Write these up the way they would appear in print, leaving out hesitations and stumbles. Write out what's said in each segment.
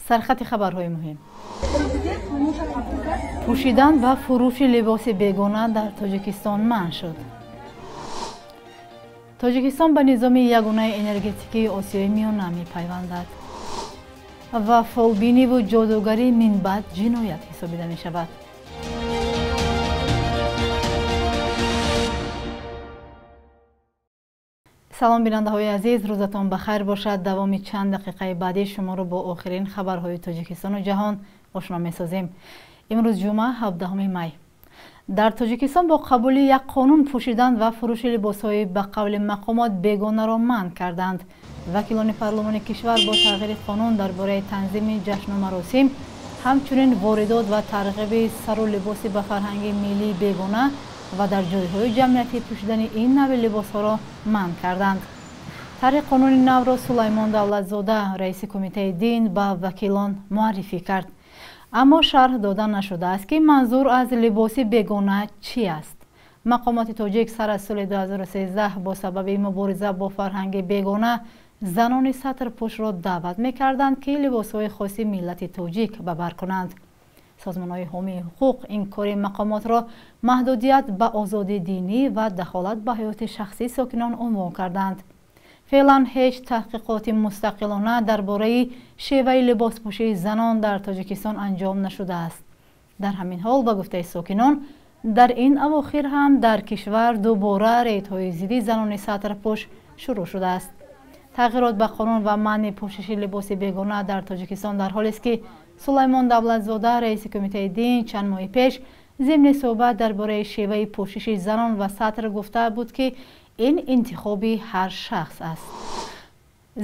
Сархати хабарҳои муҳим. Пӯшидан ва фурӯши либоси бегона дар Тоҷикистон манъ шуд. Тоҷикистон ба низоми ягонаи энергетикии Осиёи Миёна мепайвандад ва фолбиниву ҷодугарӣ минбаъд ҷиноят ҳисобида мешавад. Салом, бинандаҳои азиз, рӯзатон ба хайр бошад. Давоми чанд дақиқаи баъдӣ шуморо бо охирин хабарҳои Тоҷикистону ҷаҳон ошно месозем. Имрӯз ҷумъа, 17 май. Дар Тоҷикистон бо қабули як қонун пӯшидан ва фурӯши либосҳои ба қавли мақомот бегонаро манъ карданд. Вакилони парлумони кишвар бо тағйири қонун дар бораи танзими ҷашну маросим, ҳамчунин воридот ва тарғиби сару либоси ба фарҳанги миллии бегона ва дар ҷойҳои ҷамъиятӣ пӯшидани ин навъи либосҳоро манъ карданд. Тарҳи қонуни навро Сулаймон Давлатзода, раиси кумитаи дин, ба вакилон муаррифӣ кард. Аммо шарҳ дода нашудааст, ки манзур аз либоси бегона чӣ аст. Мақомоти тоҷик сар аз соли 2013 бо сабаби мубориза бо фарҳанги бегона занони сатрпӯшро даъват мекарданд, ки либосҳои хоси миллати тоҷик ба бар кунанд. Созмонҳои ҳомии ҳуқуқ ин кори мақомотро маҳдудият ба озодии динӣ ва дахолат ба ҳаёти шахсии сокинон унвон карданд. Феълан ҳеҷ таҳқиқоти мустақилона дар бораи шеваи либоспӯшии занон дар Тоҷикистон анҷом нашудааст. Дар ҳамин ҳол, ба гуфтаи сокинон, дар ин авохир ҳам дар кишвар дубора рейдҳои зидди занони сатрпӯш шурӯъ шудааст. Тағйирот ба қонун ва манъи пӯшиши либоси бегона дар Тоҷикистон дар ҳолест, ки Сулаймон Давлатзода, раиси кумитаи дин, чанд моҳи пеш зимни суҳбат дар бораи шеваи пӯшиши занон ва сатр гуфта буд, ки ин интихоби ҳар шахс аст.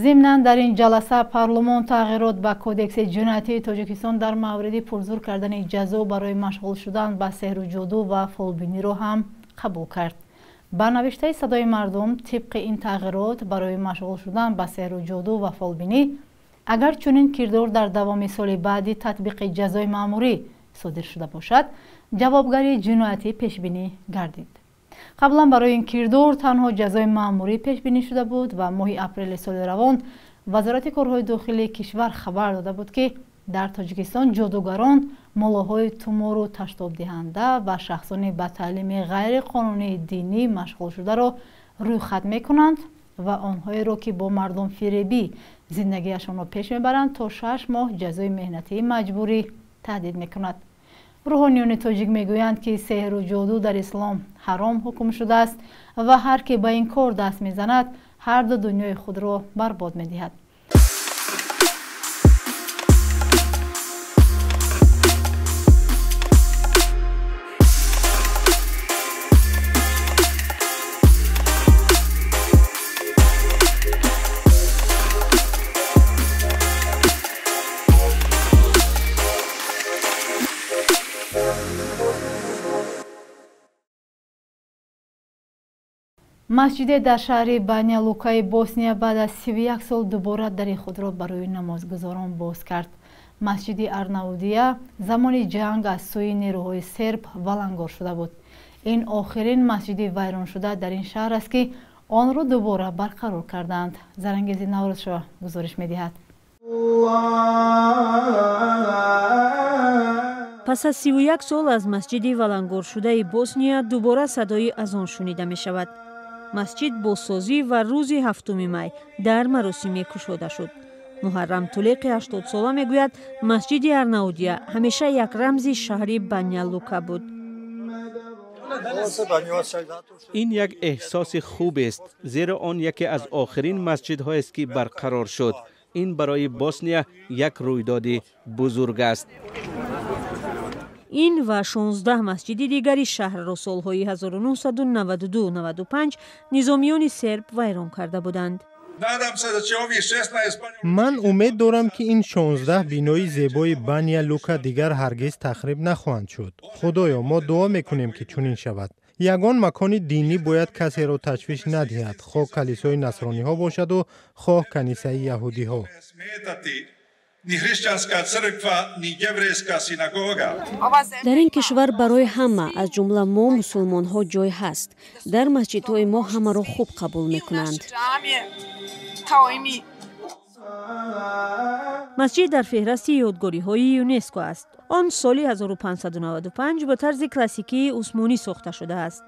Зимнан дар ин ҷаласа парлумон тағйирот ба кодекси ҷиноятии Тоҷикистон дар мавриди пурзур кардани ҷазо барои машғул шудан ба сеҳру ҷоду ва фолбиниро ҳам қабул кард. Ба навиштаи Садои мардум, тибқи ин тағйирот барои машғул шудан ба сеҳру ҷоду ва фолбинӣ, агар чунин кирдор дар давоми соли баъди татбиқи ҷазои маъмурӣ содир шуда бошад, ҷавобгарии ҷиноятӣ пешбинӣ гардид. Қаблан барои ин кирдор танҳо ҷазои маъмурӣ пешбинӣ шуда буд ва моҳи апрели соли равон Вазорати корҳои дохилии кишвар хабар дода буд, ки дар Тоҷикистон ҷодугарон, моллоҳои тумору таштобдиҳанда ва шахсони ба таълими ғайриқонунии динӣ машғул шударо рӯйхат мекунанд ва онҳоеро, ки бо мардумфиребӣ зиндагиашонро пеш мебаранд, то 6 моҳ ҷазои меҳнатии маҷбурӣ таҳдид мекунад. Рӯҳониёни тоҷик мегӯянд, ки сеҳру ҷоду дар ислом ҳаром ҳукм шудааст ва ҳар ки ба ин кор даст мезанад, ҳарду дунёи худро барбод медиҳад. Масҷиде дар шаҳри Баня Лукаи Босния баъд аз 31 сол дубора дари худро барои намозгузорон боз кард. Масҷиди Арнаудия замони ҷанг аз сӯи нерӯҳои серб валангор шуда буд. Ин охирин масҷиди вайроншуда дар ин шаҳр аст, ки онро дубора барқарор карданд. Зарангези Наврӯзшоҳ гузориш медиҳад. Пас аз 31 сол аз масҷиди валангоршудаи Босния дубора садои азон шунида мешавад. Масҷид бозсозӣ ва рӯзи 7 май дар маросиме кушода шуд. Муҳаррам Тулеқи 80сола мегӯяд, масҷиди Арнаудия ҳамеша як рамзи шаҳри Баня Лука буд. Ин як эҳсоси хубест, зеро он яке аз охирин масҷидҳоест, ки барқарор шуд. Ин барои Босния як рӯйдоди бузург аст. Ин ва 16 масҷиди дигари шаҳрро солҳои 1992-95 низомиёни серб вайрон карда буданд. Ман умед дорам, ки ин 16 бинои зебои Баня Лука дигар ҳаргиз тахриб нахоҳанд шуд. Худоё, мо дуо мекунем, ки чунин шавад. Ягон макони динӣ бояд касеро ташвиш надиҳад, хоҳ калисои насрониҳо бошаду хоҳ канисаи яҳудиҳо. Дар ин кишвар барои ҳама, аз ҷумла мо мусулмонҳо, ҷой ҳаст. Дар масҷидҳои мо ҳамаро хуб қабул мекунанд. Масҷид дар феҳрасти ёдгориҳои ЮНЕСКО аст. Он соли 1595 ба тарзи классикии усмонӣ сохта шудааст.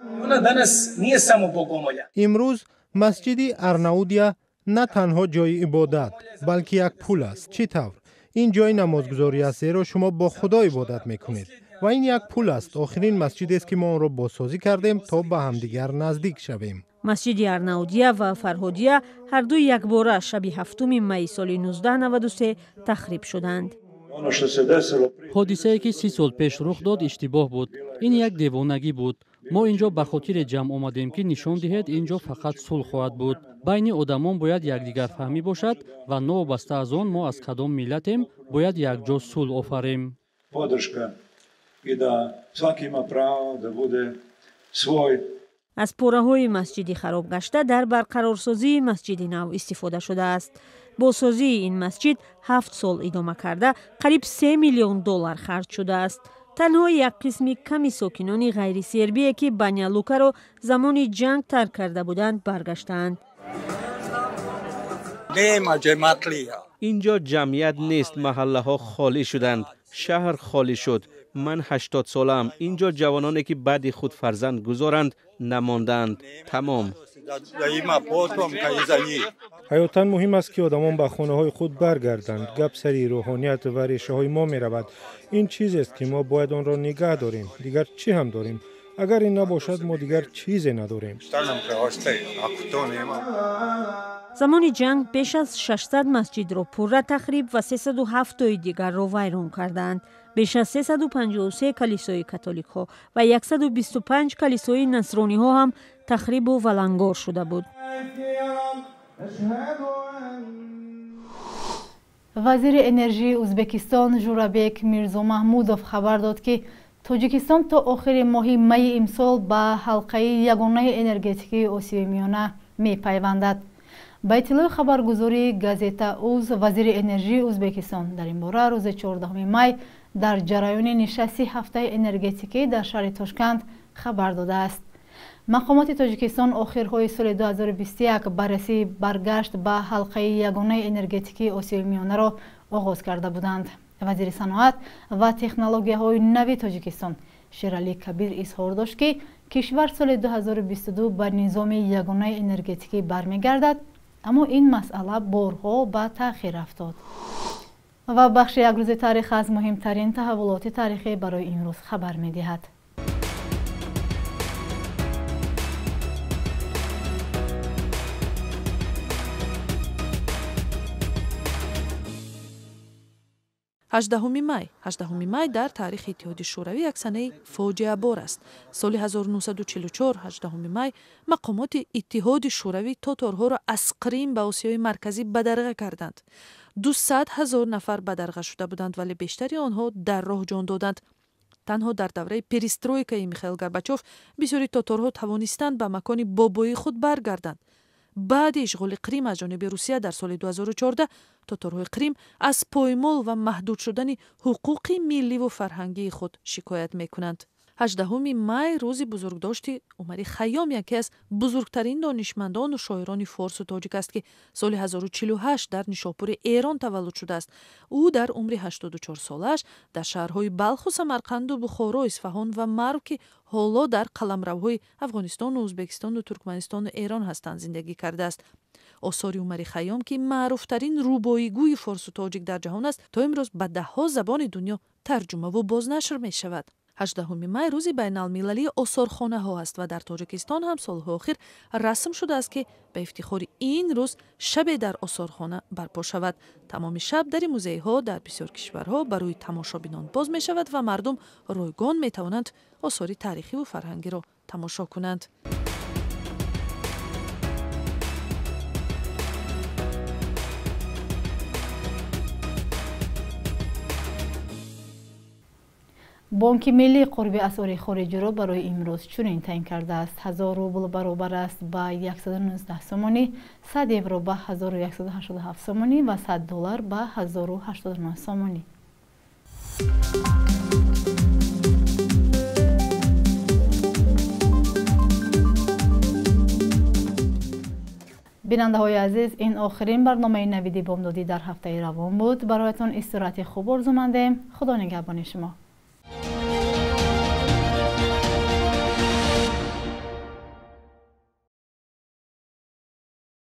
Имрӯз масҷиди Арнаудия на танҳо ҷои ибодат, балки як пул аст. Чӣ тавр? Ин ҷои намозгузорӣ аст, зеро шумо бо Худо ибодат мекунед. Ва ин як пул аст. Охирин масҷидест, ки мо онро бозсозӣ кардем, то ба ҳамдигар наздик шавем. Масҷиди Арнаудия ва Фарҳодия ҳарду якбора шаби 7 майи соли 1993 тахриб шуданд. Ҳодисае, ки 30 сол пеш рух дод, иштибоҳ буд. Ин як девонагӣ буд. Мо ин ҷо ба хотире ҷамъ омадем, ки нишон диҳед, ин ҷо фақат сулҳ хоҳад буд. Байни одамон бояд якдигарфаҳмӣ бошад ва новобаста аз он мо аз кадом миллатем, бояд якҷо сулҳ офарем. И да svaki ima pravo da bude svoj. Аз пораҳои масҷиди харобгашта дар барқарорсозии масҷиди нав истифода шудааст. Бозсозии ин масҷид 7 сол идома карда, қариб 3 миллион доллар харҷ шудааст. Танҳо як қисми ками сокинони ғайрисербие, ки Баня Лукаро замони ҷанг тарк карда буданд, баргаштаанд. Инҷо ҷамъият нест, маҳаллаҳо холӣ шуданд, шаҳр холӣ шуд. Ман 80 солаам. Инҷо ҷавононе, ки баъди худ фарзанд гузоранд, намондаанд. Тамом. Ҳаётан муҳим аст, ки одамон ба хонаҳои худ баргарданд. Гап сари рӯҳоният ва решаҳои мо меравад. Ин чизест, ки мо бояд онро нигаҳ дорем. Дигар чӣ ҳам дорем? Агар ин набошад, мо дигар чизе надорем. Замони ҷанг беш аз 600 масҷидро пурра тахриб ва 307 тои дигарро вайрон кардаанд. Беш аз 353 калисои католикҳо ва 125 калисои насрониҳо ҳам тахрибу валангор шуда буд. Вазири энержии Ӯзбекистон Журабек Мирзомаҳмудов хабар дод, ки Тоҷикистон то охири моҳи майи имсол ба ҳалқаи ягонаи энергетикии Осиёи Миёна мепайвандад. Ба иттилои хабаргузории Газета Уз, вазири энержии Ӯзбекистон дар ин бора рӯзи 14 май дар ҷараёни нишасти ҳафтаи энергетикӣ дар шаҳри Тошканд хабар додааст. Мақомоти Тоҷикистон охирҳои соли 2021 баррасии баргашт ба ҳалқаи ягонаи энергетикии Осиёи Миёнаро оғоз карда буданд. Вазири саноат ва технологияҳои нави Тоҷикистон Шералӣ Кабир изҳор дошт, ки кишвар соли 2022 ба низоми ягонаи энергетикӣ бармегардад, аммо ин масъала борҳо ба таъхир афтод. Ва бахши «Як рӯзи таърих» аз муҳимтарин таҳаввулоти таърихӣ барои имрӯз хабар медиҳад. 18 май. 18 май дар таърихи Иттиҳоди Шӯравӣ як санаи фоҷиабор аст. Соли 1944, 18 май, мақомоти Иттиҳоди Шӯравӣ тоторҳоро аз Қрим ба Осиёи Марказӣ бадарға карданд. 200 000 нафар бадарға шуда буданд, вале бештари онҳо дар роҳ ҷон доданд. Танҳо дар давраи перестройкаи Михаил Горбачов бисёри тоторҳо тавонистанд ба макони бобоии худ баргарданд. Баъди ишғоли Қрим аз ҷониби Русия дар соли 2014, тоторҳои Қрим аз поймол ва маҳдуд шудани ҳуқуқи милливу фарҳангии худ шикоят мекунанд. 18 май рӯзи бузургдошти Умари Хайём, яке аз бузургтарин донишмандону шоирони форсу тоҷик аст, ки соли 1048 дар Нишопури Эрон таваллуд шудааст. Ӯ дар умри 84 солааш дар шаҳрҳои Балху, Самарқанду Бухоро, Исфаҳон ва Марв, ки ҳоло дар қаламравҳои Афғонистону Ӯзбекистону Туркманистону Эрон ҳастанд, зиндагӣ кардааст. Осори Умари Хайём, ки маъруфтарин рубоигӯи форсу тоҷик дар ҷаҳон аст, то имрӯз ба даҳҳо забони дунё тарҷумаву бознашр мешавад. 18 май рӯзи байналмилалии осорхонаҳо аст ва дар Тоҷикистон ҳам солҳои охир расм шудааст, ки ба ифтихори ин рӯз шабе дар осорхона барпо шавад. Тамоми шаб дари музейҳо дар бисёр кишварҳо барои тамошобинон боз мешавад ва мардум ройгон метавонанд осори таърихиву фарҳангиро тамошо кунанд. Бонки Миллӣ қурби асъори хориҷиро барои имрӯз чунин таъин кардааст: 1000 рубл баробар аст ба 119 сомонӣ, 100 евро ба 1187 сомонӣ ва 100 доллар ба 1089 сомонӣ. Бинандаҳои азиз, ин охирин барномаи Навиди бомдодӣ дар ҳафтаи равон буд. Бароятон истироҳати хуб орзумандем. Худо нигаҳбони шумо.